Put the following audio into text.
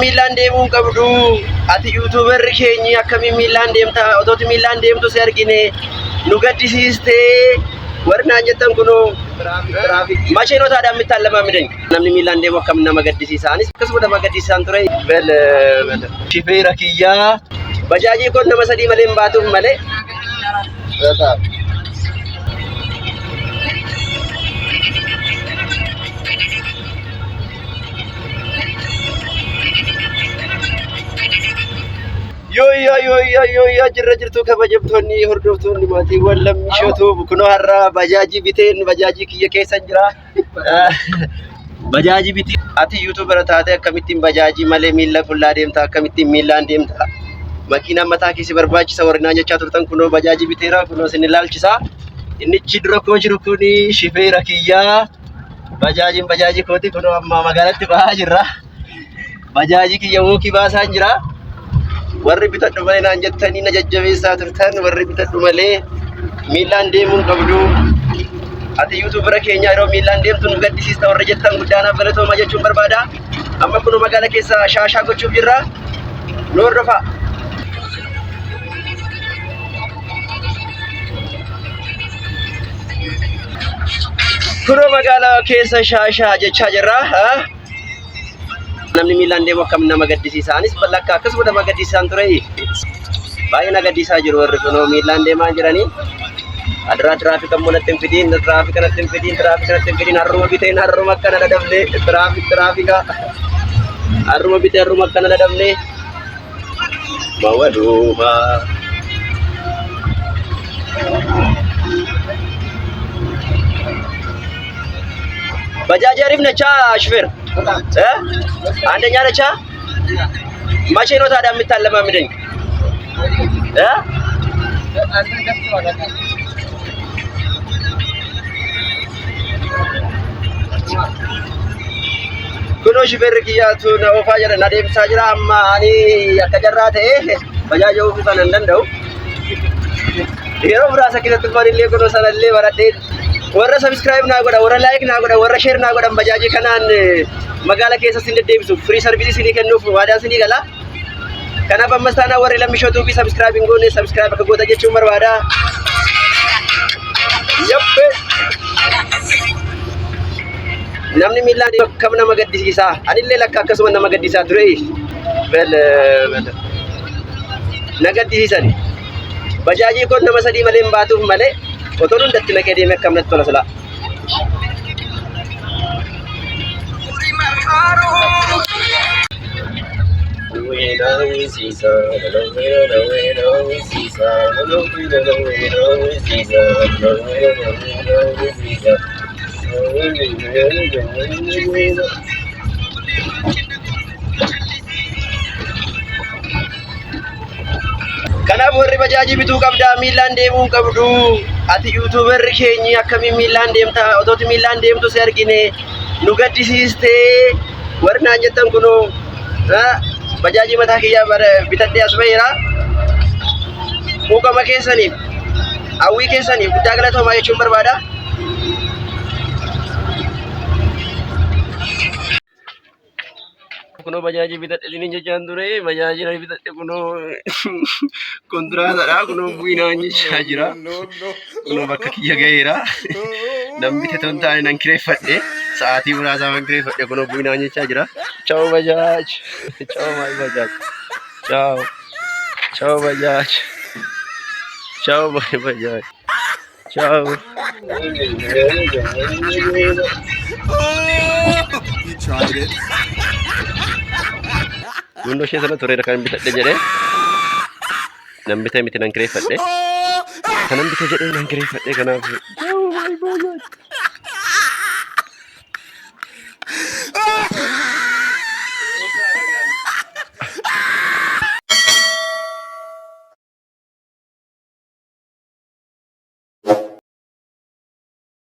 Miillaan deemuu hin qabdu. Ati yuutuubarri keenyi akkamiin miillaan deemta? Otooti miillaan deemtu si argine nu gaddisiistee warri naan jettan kunoo maashinotaadhaan mittaan lamaa midhan. Namni miillaan deemu akkam nama gaddisiisa. Anis akkasuma nama gaddisiisaan ture. Bel bel. Shifeera kiyyaa bajaajii kun nama sadii malee hin baatuuf malee. Yooyyaa yooyyaa yooyyaa jirra jirtu kabajamtoonni hordoftoonni maatiiwwan lammii shootuu kunoo har'a bajaajii biteen bajaajii kiyya keessan jira. Bajaajii bitee ati yuutuubara taate akkamittiin bajaajii malee miilla qullaa deemta akkamittiin miillaan deemta makiinaan mataa kee si barbaachisa warri naan jechaa turtan kunoo bajaajii biteera kunoo isin ilaalchisa. Innichi dura koo jiru kuni shifeera kiyyaa. Bajaajiin bajaajii kooti kunoo amma magaalatti bahaa jirra. Bajaajii kiyya wookii baasaan jira. Warri bitadhu malee naan jettanii na jajjabeessaa turtan warri bitadhu malee miillaan deemuu hin qabdu. Ati yuutuubara keenya yeroo miillaan deemtu nu gaddisiista warri jettan guddaa naaf galatoomaa jechuun barbaada. Amma kunoo magaala keessa shaashaa gochuuf jirra. Nu hordofaa. Kunoo magaalaa keessa shaashaa jechaa jirra. Namni miilaan deemu akkam nama gaddisiisa. Anis lakka akkasuma nama gaddisiisaan ture. Baay'ee na gaddisiisaa jiru warri kunoo miilaan deemaa jiranii. Adiraa tiraafika immoo natti hin fidiin, tiraafika natti hin fidiin, tiraafika natti hin fidiin. Harruma biteen harruma akkana dadhabne tiraafik tiraafika. Harruma bitee harruma akkana dadhabne. Mawaduuma. ባጃጅ አሪፍ ነቻ ሹፌር እ አንደኛ ነቻ። መቼ ነው ታዲያ የምታለማምደኝ? እ Kunoo shifeerri kiyyaatu na oofaa jira na deemsaa jira amma ani akka jarraa ta'e bajaaja oofuu kana hin danda'u. Yeroo muraasa keessatti uffan illee kunoo sanallee baradhee warra sabiskiraayib naa godha warra laayik naa godha warra sheer naa godhan bajaajii kanaan magaala keessa sin deddeebisu firii sarviisii sinii kennuuf waadaan sinii gala. Kanaaf ammas taanaan warri lammishoo tuubii sabiskiraayib hin goone sabiskiraayib akka goota jechuun barbaada. Yabbee. Namni miillaan akkam nama gaddisiisa. Anillee lakka akkasuma nama gaddisiisaa ture. Bel bel. Na gaddisiisani. Bajaajii kun nama sadii malee hin baatuuf malee otoo hundatti naqee deeme akkam natti tola silaa. Kanaaf warri bajaajii bituu qabdaa miillaan deemuu hin qabdu. Ati yuutuubarri keenyi akkamiin miillaan deemta otooti miillaan deemtu si argine nu gaddisiistee warri naan jettan kunoo bajaajii mataa kiyyaa bitadhee as baheera. Quuqama keessaniif hawwii keessaniif guddaa galatoomaa jechuun barbaada. Kunoo bajaajii bitadhe isiniin jechaan ture. Bajaajii ani bitadhe kunoo kontiraatadha. Kunoo bu'inaan jechaa jira. Kunoo bakka kiyya gaheera. Nan bite ton taane nan kireeffadhe. Sa'aatii muraasaaf nan kireeffadhe kunoo bu'inaan jechaa jira. Ciao bajaaj. Ciao my bajaaj. Ciao. Ciao bajaaj. Ciao my bajaaj. Ciao. You tried it. Gundoo ishee sana tureera kan bitadhe jedhee. Nan bitee miti nan kireeffadhe. Kanan bite jedhee nan kireeffadhe kanaaf. Ciao my bajaaj.